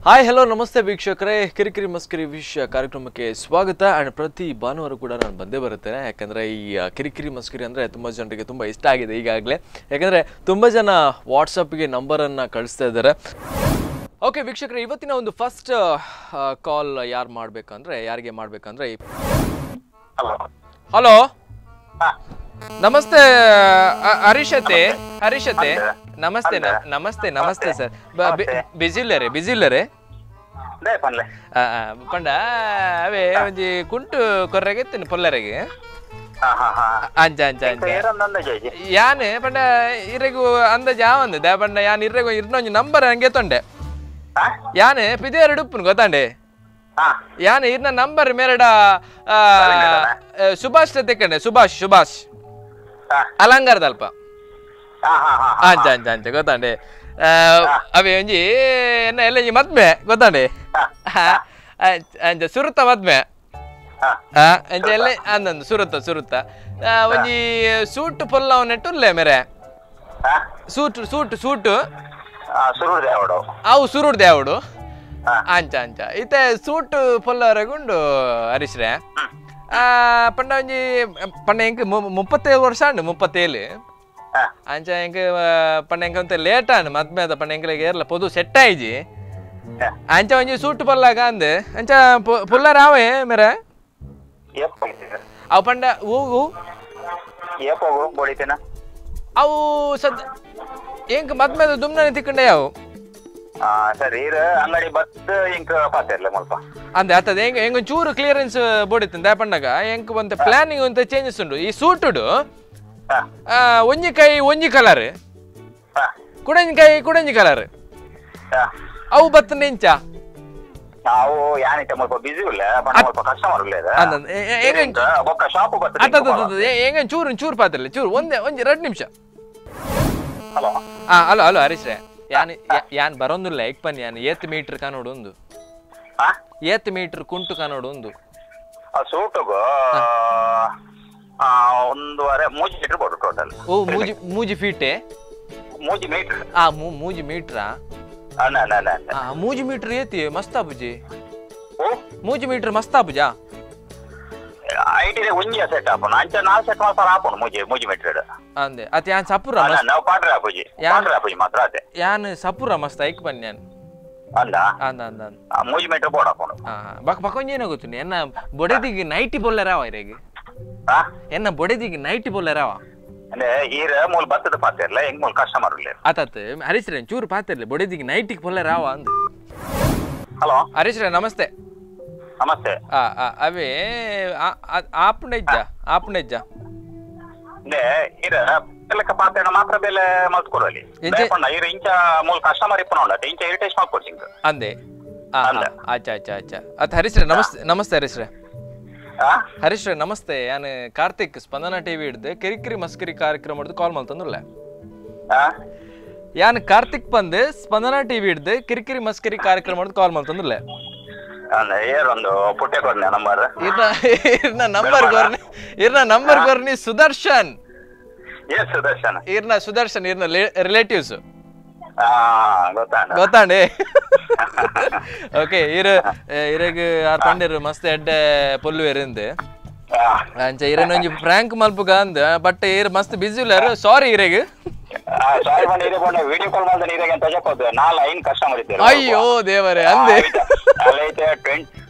Hi hello namaste ವೀಕ್ಷಕರೇ, ಕಿರಿಕಿರಿ ಮಸ್ಕಿರಿ ವಿಷಯ ಕಾರ್ಯಕ್ರಮಕ್ಕೆ ಸ್ವಾಗತ. ಆ್ಯಂಡ್ ಪ್ರತಿ ಭಾನುವಾರ ಕೂಡ ನಾನು ಬಂದೇ ಬರುತ್ತೇನೆ. ಯಾಕಂದರೆ ಈ ಕಿರಿಕಿರಿ ಮಸ್ಕಿರಿ ಅಂದರೆ ತುಂಬ ಜನರಿಗೆ ತುಂಬ ಇಷ್ಟ ಆಗಿದೆ ಈಗಾಗಲೇ. ಯಾಕಂದರೆ ತುಂಬ ಜನ ವಾಟ್ಸಪ್ಗೆ ನಂಬರನ್ನು ಕಳಿಸ್ತಾ ಇದ್ದಾರೆ. ಓಕೆ ವೀಕ್ಷಕರೇ, ಇವತ್ತಿನ ಒಂದು ಫಸ್ಟ್ ಕಾಲ್ ಯಾರು ಮಾಡಬೇಕಂದ್ರೆ, ಯಾರಿಗೆ ಮಾಡಬೇಕಂದ್ರೆ, ಹಲೋ ನಮಸ್ತೆ ಹರೀಶತೆ. ಹರೀಶತೆ ನಮಸ್ತೆ. ನಮಸ್ತೆ ನಮಸ್ತೆ ಸರ್. ಬಿಜಿ ಇಲ್ಲರೆ? ಬಿಜಿ ಇಲ್ಲರೆ ಪಂಡ ಅವೇ ಒಂಜಿ ಕುಂಟು ಕೊರ್ರೆಗೆ ಇತ್ತೇನೆ ಪೊಲ್ಲರೆಗೆ. ಅಂಚ ಅಂಚ ಅಂಚ ಯಾನ್ ಪಂಡ ಇರೆಗು ಅಂದಾಜು ಆವಂದು ದೇ ಪಂಡ ಯಾನ್ ಇರೆಗು ಇರ್ನೊಂಜಿ ನಂಬರ್ ಹಂಗೆ ತೊಂಡೆ. ಯಾನ್ ಪಿದೇರಡು ಉಪ್ಪುನು ಗೊತ್ತಾಂಡೆ. ಯಾನ್ ಇರ್ನ ನಂಬರ್ ಮೇರಡ ಸುಭಾಷ್ ತೆಕ್ಕಂಡೆ. ಸುಭಾಷ್ ಸುಭಾಷ್ ಅಲಂಗಾರದಲ್ಪ. ಅಂಚ ಅಂಚ ಅಂಚ ಗೊತ್ತಾಂಡೆ. ಅವೇ ಒಂಜಿ ಎನ್ನ ಎಲ್ಲ ಒಂಜಿ ಮದ್ಮೆ ಗೊತ್ತಾಂಡೆ. ಅಂಚ ಸುರುತ್ತ ಮದ್ಮೆ ಅಂಚ ಎಲ್ಲ ಅಂದಂದು ಸುರುತ್ತ ಸುರುತ್ತ ಒಂಜಿ ಸೂಟ್ ಪೊಲ್ಲವನೆಟ್ಟು ಉಲ್ಲೆ ಮೇರೆ. Suit suit suit ಅವು ಸುರುಡ್ ದೇವಡು. ಅಂಚ ಅಂಚ ಇತ್ತೆ ಸೂಟ್ ಪೊಲ್ಲವರೆಗುಂಡು ಹರೀಶ್ರೆ. ಪಂಡ ಒಂಜಿ ಪಂಡ ಎಂಕ್ 37 ವರ್ಷ ಉಂಡು, 37. ಅಂಚ ಎಂಕ್ ಪಂಡ ಎಂಕ್ ಒಂತೆ ಲೇಟ್ ಆಂಡ್ ಮದ್ಮೆ ಅದ. ಪಂಡ ಎಂಕ್ಲೆಗ್ ಏರ್ಲ ಪೊದು ಸೆಟ್ ಆಯ್ಜಿ. ಅಂಚ ಒಂಜಿ ಸೂಟ್ ಪೊಲ್ಲಾಗ ಅಂದ್ ಅಂಚ ಪೊಲ್ಲರ ಆವೆ ಮೇರೆ. ಅವು ಪಂಡ ಹೂ ಅವು ಸದ್ ಎಂಕ್ ಮದ್ಮೆದ ದುಮ್ನನೆ ತಿಕ್ಕಂಡೆ ಅವು. ಸರಿ ಅಂಗಡಿ ಬತ್ ಇಂಕ್ ಪಾತೆರ್ಲೆ ಮುಲ್ಪ ಅಂದೆ ಅತ್ತದ. ಎಂಕ್ ಎಂಕ್ ಚೂರು ಕ್ಲಿಯರೆನ್ಸ್ ಬೋಡಿತ್ತು ದಾಯೆ ಪಂಡಗ ಎಂಕ್ ಒಂತೆ ಪ್ಲಾನಿಂಗ್ ಒಂತೆ ಚೇಂಜಸ್ ಉಂಡು. ಈ ಸೂಟುಡು ಒಂಜಿ ಕೈ ಒಂಜಿ ಕಲರ್, ಕುಡಂಜಿ ಕೈ ಕುಡಂಜಿ ಕಲರ್ ಅವು ಬತ್ತಂಡೆ ಇಂಚ. ನಾವು ಯಾನಿಟ ಮುಲ್ಪ ಬಿಸಿ ಉಲ್ಲೆ ಪಂಡ ಮುಲ್ಪ ಕಸ್ಟಮರ್ ಉಲ್ಲೆ ಬೊಕ್ಕ ಶಾಪ್ ಬತ್ತ. ಎಂಗ ಚೂರು ಚೂರು ಪಾತೆರ್ಲೆ ಚೂರು ಒಂದೇ ಒಂಜಿ 2 ನಿಮಿಷ. Hello hello hello ಹರೀಶ್ರೆ, ಯಾನ್ ಯಾನ್ ಬರೋಂದಿಲ್ಲ. ಎಕ್ ಪನ್ನಿ ಯಾನ್ ಏತ್ ಮೀಟರ್ ಕಾನೋಡು ಒಂದು, ಏತ್ ಮೀಟರ್ ಕುಂಟು ಕಾನೋಡು ಒಂದು. ಸೂಟುಗು 1.5 ಮೂಜಿ ಮೀಟರ್ ಬೋಡು ಟೋಟಲ್. ಓ ಮೂಜಿ ಮೂಜಿ ಫೀಟೆ? ಮೂಜಿ ಮೀಟರ್. ಆ ಮೂಜಿ ಮೀಟ್ರಾ? ಮೂಜಿ ಮೀಟರ್ ಏತಿ ಮಸ್ತ್ ಆಪುಜಿ. ಮೂಜಿ ಮೀಟರ್ ಮಸ್ತ್ ಆಪುಜಾ? ಐಟಿದೆ ಒಂಜಿ ಸೆಟ್ ಆಪುನು. ಅಂಚ 4 ಸೆಟ್ ಮಾತ್ರ ಆಪುನು ಮೂಜಿ ಮೂಜಿ ಮೀಟರ್ ಅಂದೆ. ಅತ್ ಯಾನ್ ಸಪುರ ಮಸ್ತ್ ನಾವು ಪಾಡ್ರೆ ಆಪುಜಿ, ಪಾಡ್ರೆ ಆಪುಜಿ ಮಾತ್ರ ಅತೆ. ಯಾನ್ ಸಪುರ ಮಸ್ತ್ ಐಕ್ ಬನ್ನಿ ಯಾನ್ ಅಂದ ಅಂದ ಅಂದ ಅಂದ ಮೂಜಿ ಮೀಟರ್ ಬೋಡ ಆಪುನು. ಬಕ್ ಬಕೊಂಜಿ ಏನ ಗೊತ್ತುನಿ, ಎನ್ನ ಬೊಡೆದಿಗೆ ನೈಟಿ ಬೊಲ್ಲೆರಾವ ಇರೆಗೆ. ಎನ್ನ ಬೊಡೆದಿಗೆ ನೈಟಿ ಬೊಲ್ಲೆರಾವ ಅಂದ್ರೆ ಈರ ಮೂಲ ಬತ್ತದ ಪಾತೆರ್ಲ ಎಂಗ್ ಮೂಲ ಕಸ್ಟಮರ್ ಉಲ್ಲೆರ್. ಆತಾತ್ ಹರೀಶ್ರೆ ಚೂರು ಪಾತೆರ್ಲೆ ಬೊಡೆದಿಗೆ ನೈಟಿಗೆ ಬೊಲ್ಲೆರಾವ ಅಂದ. ಹಲೋ ಹರೀಶ್ರೆ ನಮಸ್ತೆ. ನಮಸ್ತೆ. ಅವೇ ಆಪುಂಡೆಜ್ಜ ಆಪುಂಡೆಜ್ಜ ಇರ ಲೆಕ್ಕ ಪಾತೆರ್ನ ಮಾತ್ರ ಬೆಲೆ ಮಲ್ತ್ಕೊಡಲಿ. ಇರ ಇಂಚ ಮೂಲ ಕಸ್ಟಮರ್ ಇಪ್ಪನ ಉಂಡತೆ ಇಂಚ ಇರಿಟೇಷನ್ ಮಲ್ಕೊಡ್ಸಿ ಅಂದೆ. ಅಚ್ಚ ಅಚ್ಚ ಅಚ್ಚ ಅತ್ ಹರೀಶ್ರೆ ನಮಸ್ತೆ. ನಮಸ್ತೆ ಹರೀಶ್ರೆ. ಹರೀಶ್ರೆ ನಮಸ್ತೆ. ಯಾನ್ ಕಾರ್ತಿಕ್ ಸ್ಪಂದನ ಟಿವಿ ಹಿಡ್ದು ಕಿರಿಕಿರಿ ಮಸ್ಕಿರಿ ಕಾರ್ಯಕ್ರಮ ಹಿಡ್ದು ಕಾಲ್ ಮಲ್ತಂದುಲ್ಲ. ಯಾನ್ ಕಾರ್ತಿಕ್ ಬಂದು ಸ್ಪಂದನ ಟಿವಿ ಹಿಡ್ದು ಕಿರಿಕಿರಿ ಮಸ್ಕಿರಿ ಕಾರ್ಯಕ್ರಮ ಹಿಡ್ದು ಕಾಲ್ ಮಲ್ತಂದುಲ್ಲ. ಇರ್ನ ನಂಬರ್ ಕೊರ್ನಿ, ಇರ್ನ ನಂಬರ್ ಕೊರ್ನಿ ಸುದರ್ಶನ್. ಇರ್ನ ಸುದರ್ಶನ್ ಇರ್ನ ರಿಲೇಟಿವ್ಸ್ ಗೊತ್ತಾಂಡೆ. ಓಕೆ ಇರ ಇರಗ್ ಆರ್ ಪಂಡೆರ್ ಮಸ್ತ್ ಎಡ್ಡೆ ಪೊಲ್ಲುವೆರ್ ಅಂಚ ಇರನೊಂಜಿ ಫ್ರಾಂಕ್ ಮಲ್ಪುಗ ಅಂದ್. ಬಟ್ ಇರ್ ಮಸ್ತ್ ಬಿಸಿ ಉಲ್ಲೆರ್, ಸಾರಿ ಇರೆಗ್. ಅಯ್ಯೋ ದೇವರೇ ಅಂದೆ.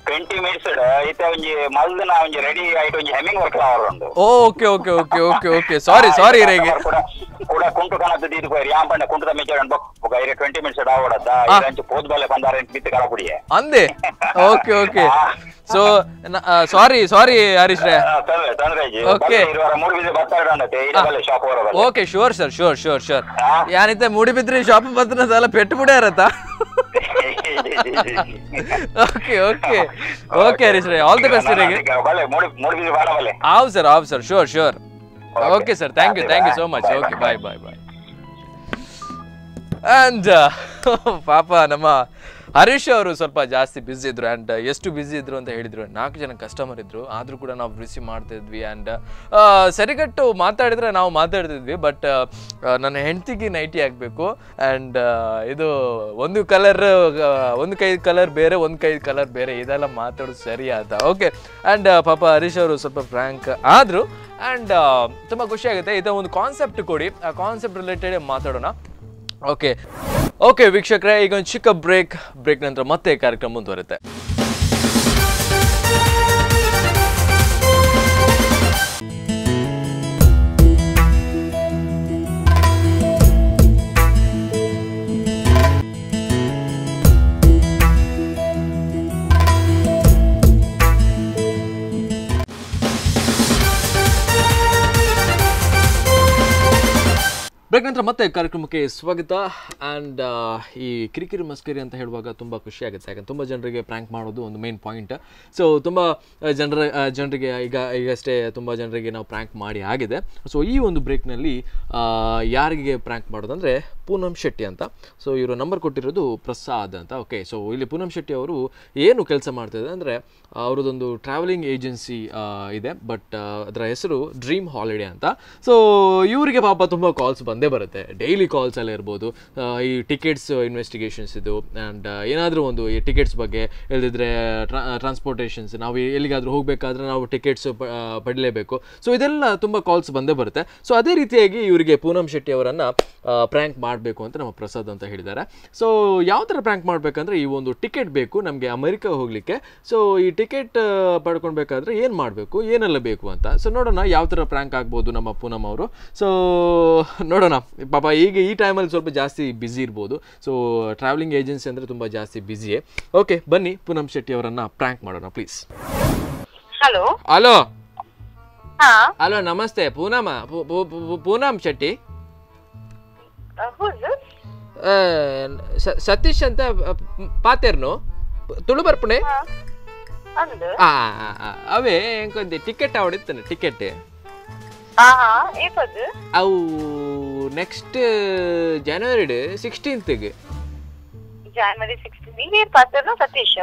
20 ಮಿನಿಟ್ಸ್ ಇತ್ತೆ ಒಂಜಿ ಮಲ್ದನ ಒಂಜಿ ರೆಡಿ ಆಯ್ತು ಒಂಜಿ ಹೆಮ್ಮಿಂಗ್ ವರ್ಕ್ ಆವರುಂಡು. Okay okay okay okay okay sorry sorry ಇರೆಗ್. ಕೂಡ ಕುಂಟು ಕಣದ ದೀದು ಪೋಯರ್ ಯಾನ್ ಪಂಡ ಕುಂಟುದ ಮೆಚ್ಚರನ್ ಬೊಕ್ಕ ಇರೆ 20 ಮಿನಿಟ್ಸ್ ಆವಡದ ಇರಂಚು ಪೋದ್ ಬಲ್ಲೆ ಬಂದಾರೆ ಬಿತ್ತು ಕಳಪುಡಿಯೆ ಅಂದೆ. Okay okay so sorry sorry Harish ರೇ. ತೊಂದರೆ ಓಕೆ ಇರುವರ ಮೂಡುಬಿದ್ರೆ ಬತ್ತಾಡಂಡತೆ ಇರೆ ಬಲ್ಲೆ ಶಾಪ್ ಹೊರ ಬಲ್ಲೆ. Okay sure sir, sure sure sure. ಯಾನಿತ್ತೆ ಮೂಡಿಬಿದ್ರೆ shop ಬತ್ತನದಲ್ಲ ಪೆಟ್ಟು ಬಿಡ್ಯಾರತ. Okay okay okay Harish ರೇ, all the best ಇರೆಗೆ. ಬಲ್ಲೆ ಮೂಡುಬಿದ್ರೆ ಬಾಡ ಬಲ್ಲೆ. ಆವ್ ಸರ್, ಆವ್ sir, sure sure. Okay sir, thank you, thank you so much. Okay bye bye bye. And ಪಾಪ ನಮ್ಮ ಹರೀಶ್ ಅವರು ಸ್ವಲ್ಪ ಜಾಸ್ತಿ ಬ್ಯುಸಿ ಇದ್ರು ಆ್ಯಂಡ್ ಎಷ್ಟು ಬ್ಯುಸಿ ಇದ್ರು ಅಂತ ಹೇಳಿದರು. 4 ಜನ ಕಸ್ಟಮರ್ ಇದ್ದರು, ಆದರೂ ಕೂಡ ನಾವು ರಿಸೀವ್ ಮಾಡ್ತಿದ್ವಿ ಆ್ಯಂಡ್ ಸರಿಗಟ್ಟು ಮಾತಾಡಿದರೆ ನಾವು ಮಾತಾಡ್ತಿದ್ವಿ. ಬಟ್ ನನ್ನ ಹೆಂಡತಿಗೆ ನೈಟಿ ಆಗಬೇಕು ಆ್ಯಂಡ್ ಇದು ಒಂದು ಕಲರ್, ಒಂದು ಕೈ ಕಲರ್ ಬೇರೆ, ಒಂದು ಕೈ ಕಲರ್ ಬೇರೆ, ಇದೆಲ್ಲ ಮಾತಾಡೋದು ಸರಿ ಆತ. ಓಕೆ ಆ್ಯಂಡ್ ಪಾಪ ಹರೀಶ್ ಅವರು ಸ್ವಲ್ಪ ಫ್ರ್ಯಾಂಕ್ ಆದರು ಆ್ಯಂಡ್ ತುಂಬ ಖುಷಿಯಾಗುತ್ತೆ. ಇದರ ಒಂದು ಕಾನ್ಸೆಪ್ಟ್ ಕೊಡಿ, ಆ ಕಾನ್ಸೆಪ್ಟ್ ರಿಲೇಟೆಡ್ ಮಾತಾಡೋಣ. ಓಕೆ ಓಕೆ ವೀಕ್ಷಕರೇ, ಈಗ ಒಂದು ಚಿಕ್ಕ ಬ್ರೇಕ್, ಬ್ರೇಕ್ ನಂತರ ಮತ್ತೆ ಕಾರ್ಯಕ್ರಮ ಮುಂದುವರುತ್ತೆ. ಬ್ರೇಕ್ ನಂತರ ಮತ್ತೆ ಕಾರ್ಯಕ್ರಮಕ್ಕೆ ಸ್ವಾಗತ. ಆ್ಯಂಡ್ ಈ ಕಿರಿಕಿರಿ ಮಸ್ಕರಿ ಅಂತ ಹೇಳುವಾಗ ತುಂಬ ಖುಷಿಯಾಗುತ್ತೆ, ಯಾಕಂದ್ರೆ ತುಂಬ ಜನರಿಗೆ ಪ್ರ್ಯಾಂಕ್ ಮಾಡೋದು ಒಂದು ಮೇನ್ ಪಾಯಿಂಟ್. ಸೊ ತುಂಬ ಜನರಿಗೆ ಈಗಷ್ಟೇ ತುಂಬ ಜನರಿಗೆ ನಾವು ಪ್ರ್ಯಾಂಕ್ ಮಾಡಿ ಆಗಿದೆ. ಸೊ ಈ ಒಂದು ಬ್ರೇಕ್ನಲ್ಲಿ ಯಾರಿಗೆ ಪ್ರ್ಯಾಂಕ್ ಮಾಡೋದಂದರೆ ಪೂನಂ ಶೆಟ್ಟಿ ಅಂತ. ಸೊ ಇವರು ನಂಬರ್ ಕೊಟ್ಟಿರೋದು ಪ್ರಸಾದ್ ಅಂತ. ಓಕೆ, ಸೊ ಇಲ್ಲಿ ಪೂನಂ ಶೆಟ್ಟಿ ಅವರು ಏನು ಕೆಲಸ ಮಾಡ್ತಿದ್ದಾರೆ ಅಂದರೆ ಅವರದೊಂದು ಟ್ರಾವೆಲಿಂಗ್ ಏಜೆನ್ಸಿ ಇದೆ, ಬಟ್ ಅದರ ಹೆಸರು ಡ್ರೀಮ್ ಹಾಲಿಡೇ ಅಂತ. ಸೊ ಇವರಿಗೆ ಪಾಪ ತುಂಬ ಕಾಲ್ಸ್ ಬಂದೇ ಬರುತ್ತೆ, ಡೈಲಿ ಕಾಲ್ಸ್ ಎಲ್ಲ ಇರ್ಬೋದು, ಈ ಟಿಕೆಟ್ಸ್ ಇನ್ವೆಸ್ಟಿಗೇಷನ್ಸ್ ಇದು ಆ್ಯಂಡ್ ಏನಾದರೂ ಒಂದು ಈ ಟಿಕೆಟ್ಸ್ ಬಗ್ಗೆ ಇಲ್ಲದಿದ್ದರೆ ಟ್ರಾನ್ಸ್ಪೋರ್ಟೇಷನ್ಸ್, ನಾವು ಎಲ್ಲಿಗಾದರೂ ಹೋಗಬೇಕಾದ್ರೆ ನಾವು ಟಿಕೆಟ್ಸ್ ಪಡೀಲೇಬೇಕು. ಸೊ ಇದೆಲ್ಲ ತುಂಬ ಕಾಲ್ಸ್ ಬಂದೇ ಬರುತ್ತೆ. ಸೊ ಅದೇ ರೀತಿಯಾಗಿ ಇವರಿಗೆ ಪೂನಂ ಶೆಟ್ಟಿ ಅವರನ್ನು ಪ್ರ್ಯಾಂಕ್ ಮಾಡಬೇಕು ಅಂತ ನಮ್ಮ ಪ್ರಸಾದ್ ಅಂತ ಹೇಳಿದ್ದಾರೆ. ಸೊ ಯಾವ ಥರ ಪ್ರ್ಯಾಂಕ್ ಮಾಡಬೇಕಂದ್ರೆ, ಈ ಒಂದು ಟಿಕೆಟ್ ಬೇಕು ನಮಗೆ ಅಮೆರಿಕ ಹೋಗಲಿಕ್ಕೆ, ಸೊ ಈ ಟಿಕೆಟ್ ಪಡ್ಕೊಳ್ಬೇಕಾದ್ರೆ ಏನು ಮಾಡಬೇಕು, ಏನೆಲ್ಲ ಬೇಕು ಅಂತ. ಸೊ ನೋಡೋಣ ಯಾವ ಥರ ಪ್ರ್ಯಾಂಕ್ ಆಗ್ಬೋದು ನಮ್ಮ ಪೂನಂ ಅವರು. ಸೊ ನೋಡೋಣ, ಪಾಪ ಈಗ ಈ ಟೈಮಲ್ಲಿ ಸ್ವಲ್ಪ ಜಾಸ್ತಿ ಬ್ಯುಸಿ ಇರ್ಬೋದು. ಸೊ ಟ್ರಾವೆಲಿಂಗ್ ಏಜೆನ್ಸಿ ಅಂದರೆ ತುಂಬ ಜಾಸ್ತಿ ಬ್ಯುಸಿಯೇ. ಓಕೆ, ಬನ್ನಿ ಪೂನಂ ಶೆಟ್ಟಿ ಅವರನ್ನು ಪ್ರ್ಯಾಂಕ್ ಮಾಡೋಣ ಪ್ಲೀಸ್. Hello hello hello, ನಮಸ್ತೆ ಪೂನಮ, ಪೂನಂ ಶೆಟ್ಟಿ. ಸತೀಶ್ ಅಂತ ಪಾತೇರ್ನು ತುಳು ಬರ್ಪಣೆ ಅವೇ ಎಂಕೊಂದು ಟಿಕೆಟ್ ಅವಡಿತ್ತಾನೆ ಟಿಕೆಟ್ ಅವು next January 16th. January 16 Satish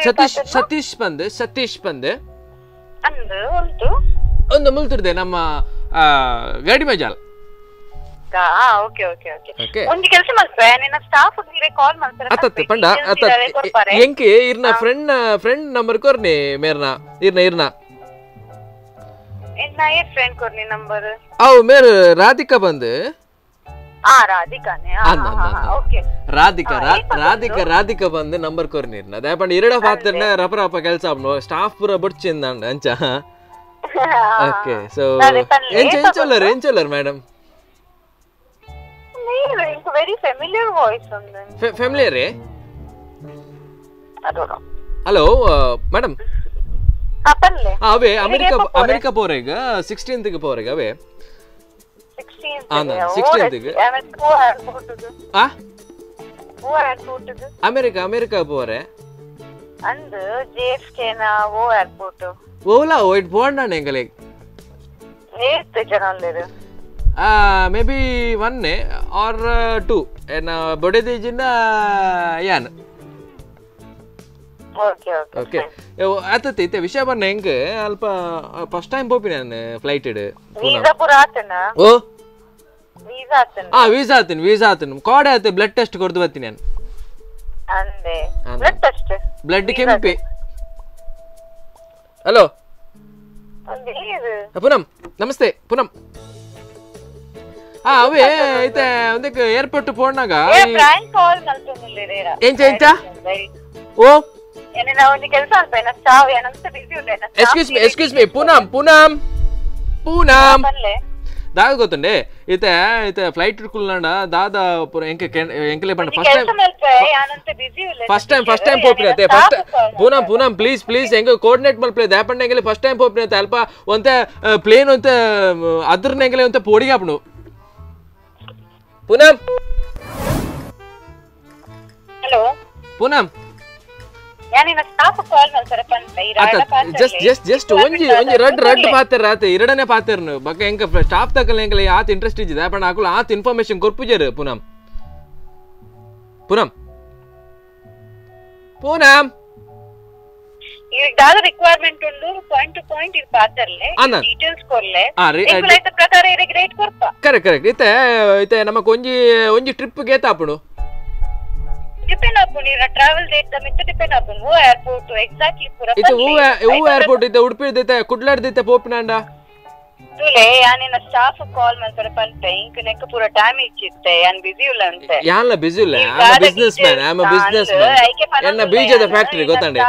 Satish Satish ಬಂದು ಸತೀಶ್ ಬಂದು ಒಂದು ಮುಲ್ತಿರ್ದೆ ನಮ್ಮ ಗಾಡಿ ಮಜಾಲ್. ಓಕೆ ಓಕೆ ಓಕೆ, ಒಂದು ಕೆಲಸ ಮಾಡ್ತೆ, ನಿನ್ನ ಸ್ಟಾಫ್ ಗೆ ಕಾಲ್ ಮಾಡ್ತಾರೆ. ಅತ್ತತ್ತೆ ಪಂಡ ಅತ್ತ ಎಂಕೆ ಇರ್ನ ಫ್ರೆಂಡ್ ಫ್ರೆಂಡ್ ನಂಬರ್ ಕೊರ್ನಿ ಮೇರ್ನ ಇರ್ನ ಇರ್ನ ಎನ್ನ ಏ ಫ್ರೆಂಡ್ ಕೊರ್ನಿ ನಂಬರ್ ಅವು ಮೇರ್ ರಾಧಿಕಾ ಬಂದು. ಆ ರಾಧಿಕಾನೆ, ಓಕೆ ರಾಧಿಕಾ ರಾಧಿಕಾ ರಾಧಿಕಾ ಬಂದು ನಂಬರ್ ಕೊರ್ನಿ ಇರ್ನ ದಯಪಂಡ ಎರಡ ಪಾತ್ರನ ರಪ ರಪ ಕೆಲಸ ಆಪ್ನು ಸ್ಟಾಫ್ ಪೂರ ಬಡ್ಚಿಂದ ಅಂಚ. ಓಕೆ, ಸೊ ಎಂಚ ಎಂಚೊಲ್ಲರ್ ಎಂಚೊಲ್ಲರ್ madam? Very familiar voice on them. Familiar, eh? I don't know. Hello, madam. Apanle. Ave America America porega 16th ಗೆ porega ave. 16th. Ah, 16th ಗೆ. America airport ಗೆ. Ah? ಓ airport ಗೆ. America America pore. And JFK na O airport. Ola wait ponna engale. ಏತ್ ಜನ ಉಲ್ಲೆರ್? Maybe 1 or 2. And ಬೊಡೆದಿಜಿನ ಯಾನ್. Okay okay okay ಆತತೆ ಇತ್ತೆ ವಿಷಯ ಬನ್ನ ಹೆಂಗ್ ಅಲ್ಪ ಫಸ್ಟ್ ಟೈಮ್ ಪೋಪಿ ನಾನು ಫ್ಲೈಟ್ ಇಡ್. ವೀಸಾ ಪೂರ ಆತನ? ಓ ವೀಸಾ ಆತನ? ಆ ವೀಸಾ ಆತನ, ವೀಸಾ ಆತನ ಕೋಡೆ ಆತ ಬ್ಲಡ್ ಟೆಸ್ಟ್ ಕೊಡ್ದು ಬರ್ತೀನಿ ನಾನು. ಅಂದೆ ಬ್ಲಡ್ ಟೆಸ್ಟ್ ಬ್ಲಡ್ ಕೆಂಪಿ. ಹಲೋ ಪೂನಂ ನಮಸ್ತೆ ಪೂನಂ. ಅವೇ ಐತೆ ಒಂದಕ್ಕೆ ಏರ್ಪೋರ್ಟ್ ಫೋನ್ನಾಗ ಪ್ರಾಂಕ್ ಕಾಲ್ ಮಲ್ತೊಂದುಲ್ಲೆರ್. ಎಂಚ ಎಂಚ ಓ ಎನ್ನ ಒಂಜಿ ಕೆಲಸ ಅಲ್ಪ ಸ್ಟಾಫ್ ಏನಂತ ಬಿಸಿ ಉಲ್ಲೆ. Excuse me excuse me Poonam Poonam Poonam ದಾದ ಗೊತ್ತುಂಡೆ ಇತ್ತೆ ಇತ್ತೆ ಫ್ಲೈಟ್ ಕುಲ್ನಾಂಡ ದಾದ ಪೂರ ಎಂಕೆ ಎಂಕಲೆ ಪಂಡ first time first time first time ಪೋಪಿನತೆ first Poonam Poonam please please ಎಂಗೆ ಕೋಆರ್ಡಿನೇಟ್ ಮಲ್ಪಲೆ ದಾಪಂಡ ಎಂಕಲೆ ಫಸ್ಟ್ ಟೈಮ್ ಪೋಪಿನತೆ ಅಲ್ಪ ಒಂತೆ ಪ್ಲೇನ್ ಒಂತೆ ಅದ್ರನ ಎಂಕಲೆ ಒಂತೆ ಪೋಡಿಗೆ ಆಪುಂಡು. ಪೂನಂ ಹಲೋ ಪೂನಂ ಯಾನಿನ ಸ್ಟಾಫ್ ಕಾಲ್ ಮಲ್ತಾರೆ ಪಂಡ ಜಸ್ಟ್ ಜಸ್ಟ್ ಜಸ್ಟ್ ಒಂಜಿ ಒಂಜಿ ರಡ್ ರಡ್ ಪಾತೆರ್ ಆತೆ ಎರಡನೇ ಪಾತೆರ್ನು ಬಕ್ಕ ಎಂಕ ಸ್ಟಾಫ್ ತಕಲ್ ಎಂಕಲೆ ಆತ ಇಂಟ್ರೆಸ್ಟ್ ಇಜ್ಜಿದೆ ಪಂಡ ಅಕುಲು ಆತ ಇನ್ಫಾರ್ಮೇಶನ್ ಕೊರ್ಪುಜೆರ್. ಪೂನಂ ಪೂನಂ ಪೂನಂ ಈಗ ದಾದ ರಿಕ್ವೈರ್ಮೆಂಟ್ ಉಂಡು ಪಾಯಿಂಟ್ ಟು ಪಾಯಿಂಟ್ ಇದು ಪಾತರ್ಲೆ ಡೀಟೇಲ್ಸ್ ಕೊರ್ಲೆ ಎಂಕುಲ ಪ್ರಕಾರ ಇರೆಗ್ ರೇಟ್ ಕೊರ್ಪ. Correct correct. ಇತ್ತೆ ಇತ್ತೆ ನಮಕ್ ಒಂಜಿ ಒಂಜಿ ಟ್ರಿಪ್ ಗೇತ ಆಪುಂಡು ಡಿಪೆಂಡ್ ಆಪುಂಡು ಇರ ಟ್ರಾವೆಲ್ ಡೇಟ್ the ಮಿತ್ತ ಡಿಪೆಂಡ್ ಆಪುಂಡು. ಓ ಏರ್ಪೋರ್ಟ್ ಎಕ್ಸಾಕ್ಟ್ಲಿ ಪೂರ ಇತ್ತೆ ಹೂ ಏರ್ಪೋರ್ಟ್ ಇತ್ತೆ ಉಡುಪಿ ಇತ್ತೆ ಕುಡ್ಲಡ್ ಇತ್ತೆ ಪೋಪಿನಾಂಡ ತುಲೆ ಯಾನಿನ ಸ್ಟಾಫ್ ಕಾಲ್ ಮಲ್ಪರೆ ಪನ್ಪೆ ಇಂಕ್ ನೆಕ್ ಪೂರ ಟೈಮ್ ಇಚ್ಚಿತ್ತೆ ಯಾನ್ ಬಿಸಿ ಉಲ್ಲ ಅಂತೆ. ಯಾನ್ಲ ಬಿಸಿ ಉಲ್ಲ I am business man, I am a business man. ಎನ್ನ ಬೀಜದ ಫ್ಯಾಕ್ಟರಿ ಗೊತ್ತಂಡೆ.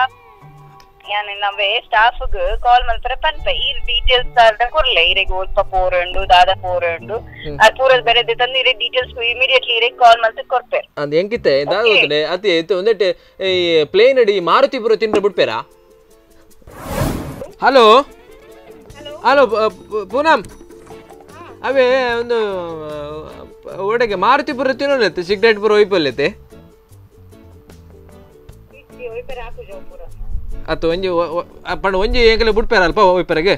ಯಾನ್ ನಮ್ಮೆ ಸ್ಟಾಫ್ ಗ್ ಕಾಲ್ ಮಲ್ಪರೆ ಪನ್ಪೆ ಈ ಡೀಟೇಲ್ಸ್ ಅರ್ಧ ಕೊರ್ಲೆ ಇರೆಗ್ ಒಲ್ಪ ಪೋರುಂಡು ದಾದ ಪೋರುಂಡು ಆ ಪೂರ ಬೇರೆ ತಂದು ಇರೆ ಡೀಟೇಲ್ಸ್ ಇಮಿಡಿಯೇಟ್ಲಿ ಇರೆಗ್ ಕಾಲ್ ಮಲ್ತ್ ಕೊರ್ಪೆ. ಅಂದ್ ಎಂಕಿತ್ತೆ ದಾದ ಗೊತ್ತಂಡೆ ಅತಿ ಇತ್ತೆ ಒಂದೆಟ್ ಈ ಪ್ಲೇನ್ ಅಡಿ ಮಾರುತಿ ಪೂರ ತಿಂದ್ರೆ ಬಿಡ್ಪೇರಾ? ಹಲೋ ಹಲೋ ಪೂನಂ ಅವೇ ಒಂದು ಒಡೆಗೆ ಮಾರುತಿ ಪೂರ ತಿನ್ನೋಲತ್ತೆ ಸಿಗರೇಟ್ ಪೂರ ಒಯ್ಪಲ್ಲತ್ತೆ ಅತ್ತು ಒಂಜಿ ಪಂಡ ಒಂಜಿ ಎಂಕಲೆ ಬುಡ್ಪೇರ ಅಲ್ಪ ಒಯ್ಪರೆಗೆ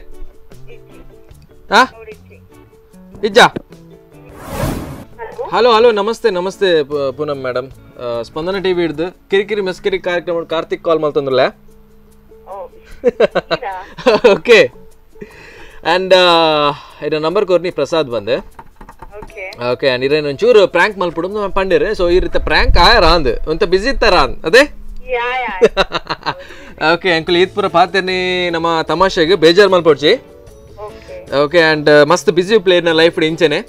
ಹಾ ಇಜ್ಜಾ? ಹಲೋ ಹಲೋ ನಮಸ್ತೆ ನಮಸ್ತೆ ಪೂನಂ ಮೇಡಮ್, ಸ್ಪಂದನ ಟಿವಿ ಹಿಡ್ದು ಕಿರಿಕಿರಿ ಮೆಸ್ಕಿರಿ ಕಾರ್ಯಕ್ರಮ ಕಾರ್ತಿಕ್ ಕಾಲ್ ಮಲ್ತಂದ್ರಲ್ಲ. ಓಕೆ ಅಂಡ್ ಇರ ನಂಬರ್ ಕೊರ್ನಿ ಪ್ರಸಾದ್ ಬಂದೆ. ಓಕೆ ಅಂಡ್ ಇರೇನು ಒಂಚೂರು ಪ್ರಾಂಕ್ ಮಲ್ಪುಡು ಪಂಡಿರೆ. ಸೊ ಈ ರೀತಿ ಪ್ರಾಂಕ್ ಆಯ ರಾಂದ್ ಒಂತ ಬಿಸಿ ಇತ್ತಾರ ಅದೇ. ಓಕೆ ಅಂಕಲ್ ಈತ್ ಪೂರ ಪಾತೇನಿ ನಮ್ಮ ತಮಾಷೆಗೆ ಬೇಜಾರು ಮಲ್ಪೊಡ್ಚಿ. ಓಕೆ ಅಂಡ್ ಮಸ್ತ್ ಬಿಸಿ ಪ್ಲೇಯರ್ ನ life ಇಂಚೆನೆ.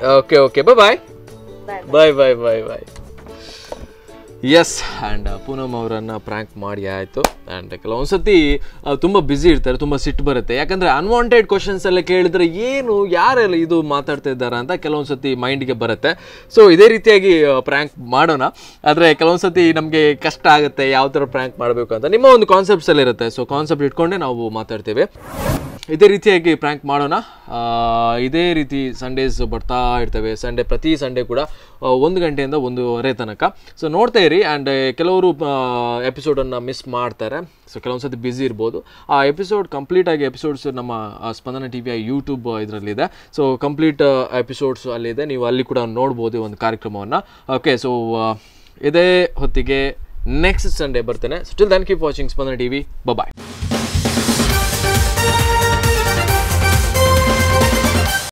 Okay okay bye bye bye bye bye bye. Yes and Poonam ಅವರನ್ನು ಪ್ರ್ಯಾಂಕ್ ಮಾಡಿ ಆಯಿತು. ಆ್ಯಂಡ್ ಕೆಲವೊಂದು ಸತಿ ತುಂಬ ಬ್ಯುಸಿ ಇರ್ತಾರೆ, ತುಂಬ ಸಿಟ್ಟು ಬರುತ್ತೆ. ಯಾಕಂದರೆ ಅನ್ವಾಂಟೆಡ್ ಕ್ವಶನ್ಸ್ ಎಲ್ಲ ಕೇಳಿದರೆ ಏನು ಯಾರೆಲ್ಲ ಇದು ಮಾತಾಡ್ತಾ ಇದ್ದಾರೆ ಅಂತ ಕೆಲವೊಂದು ಸತಿ ಮೈಂಡಿಗೆ ಬರುತ್ತೆ. ಸೊ ಇದೇ ರೀತಿಯಾಗಿ ಪ್ರ್ಯಾಂಕ್ ಮಾಡೋಣ. ಆದರೆ ಕೆಲವೊಂದು ಸತಿ ನಮಗೆ ಕಷ್ಟ ಆಗುತ್ತೆ ಯಾವ ಥರ ಪ್ರ್ಯಾಂಕ್ ಮಾಡಬೇಕು ಅಂತ. ನಿಮ್ಮ ಒಂದು ಕಾನ್ಸೆಪ್ಟ್ಸ್ ಎಲ್ಲ ಇರುತ್ತೆ, ಸೊ ಕಾನ್ಸೆಪ್ಟ್ ಇಟ್ಕೊಂಡೇ ನಾವು ಮಾತಾಡ್ತೇವೆ. ಇದೇ ರೀತಿಯಾಗಿ ಪ್ರ್ಯಾಂಕ್ ಮಾಡೋಣ. ಇದೇ ರೀತಿ ಸಂಡೇಸ್ ಬರ್ತಾ ಇರ್ತವೆ. ಸಂಡೇ ಪ್ರತಿ ಸಂಡೇ ಕೂಡ 1 ಗಂಟೆಯಿಂದ 1:30 ತನಕ. ಸೊ ನೋಡ್ತಾ ಇರಿ. ಆ್ಯಂಡ್ ಕೆಲವರು ಎಪಿಸೋಡನ್ನು ಮಿಸ್ ಮಾಡ್ತಾರೆ. ಸೊ ಕೆಲವೊಂದು ಸತಿ ಬ್ಯುಸಿ ಇರ್ಬೋದು. ಆ ಎಪಿಸೋಡ್ ಕಂಪ್ಲೀಟಾಗಿ ಎಪಿಸೋಡ್ಸ್ ನಮ್ಮ ಸ್ಪಂದನ ಟಿ ವಿಯ ಯೂಟ್ಯೂಬ್ ಇದರಲ್ಲಿದೆ. ಸೊ ಕಂಪ್ಲೀಟ್ ಎಪಿಸೋಡ್ಸ್ ಅಲ್ಲಿದೆ, ನೀವು ಅಲ್ಲಿ ಕೂಡ ನೋಡ್ಬೋದು ಒಂದು ಕಾರ್ಯಕ್ರಮವನ್ನು. ಓಕೆ, ಸೊ ಇದೇ ಹೊತ್ತಿಗೆ ನೆಕ್ಸ್ಟ್ ಸಂಡೇ ಬರ್ತೇನೆ. So till then keep watching Spandana TV. Bye.